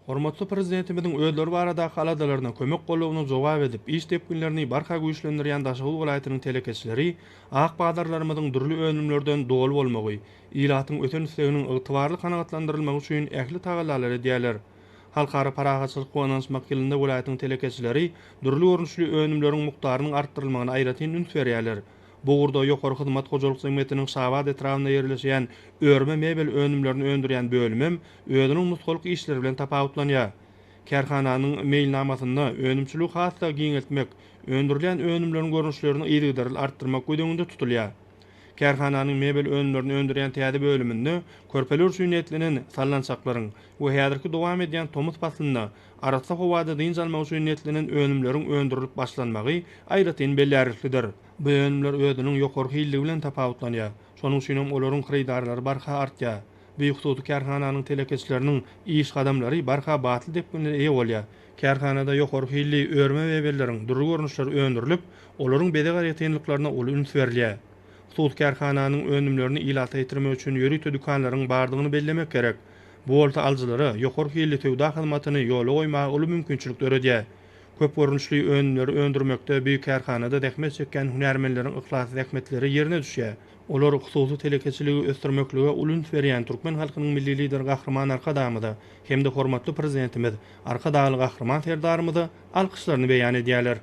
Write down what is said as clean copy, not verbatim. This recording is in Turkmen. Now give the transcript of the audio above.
Hormatly Prezidentimiziň özleri baradaky aladalaryna, kömek goldawyna jogap edip, iş depginlerini barha güýçlendirýän Daşoguz welaýatynyň telekeçileri ak bazarlarymyzyň dürli önümlerden doly bolmagy, ilatyň ösen isleginiň ygtybarly kanagatlandyrylmagy üçin ähli tagallalary edýärler. Halkara parahatçylyk we ynanyşmak ýylynda welaýatyň telekeçileri dürli görnüşli önümleriň mukdarynyň artdyrylmagyna aýratyn üns berýärler. Bu ugurda Ýokary hyzmat hojalyk jemgyýetiniň Şabat etrabynda ýerleşýän örme mebel önümlerini öndürýän bölümem özüniň nusgalyk işleri bilen tapawutlanýar. Kärhananyň meýilnamasynda önümçiligi has-da giňeltmek, öndürilýän önümleriň görnüşlerini yzygiderli artdyrmak göz öňünde tutulýar. Kärhananyň mebel önümlerini öndürýän täze bölüminde körpeler üçin niýetlenen sallançaklaryň we häzirki dowam edýän tomus paslynda arassa howada dynç almak üçin niýetlenen önümleriň öndürilip başlanmagy aýratyn bellärliklidir. Bu önümler özüniň ýokary hilligi bilen tapawutlanýar. Şonuň üçinem olaryň hyrydarlary barha artýar. Bu hususy kärhananyň telekeçileriniň iş gadamlary barha batly depginlere eýe bolýar. Kärhanada ýokary hilli örme mebelleriň dürli görnüşleri öndürilip, olaryň bezeg aýratynlyklaryna uly üns berilýär. Hususy kärhananyň önümlerini ilata ýetirmek üçin ýörite dükanlaryň bardygyny bellemek gerek. Bu bolsa alyjylara ýokary hilli söwda hyzmatyny ýola goýmaga uly mümkinçilik döredýär. Köp görnüşli önümleri öndürmekde bu kärhanada zähmet çekýän hünärmenleriň yhlasly zähmetleri ýerine düşýär. Olar hususy telekeçiligi ösdürmeklige uly üns berýän türkmen halkynyň Milli Lideri Gahryman Arkadagymyza hem-de hormatly Prezidentimiz Arkadagly Gahryman Serdarymyza alkyşlaryny beýan edýärler.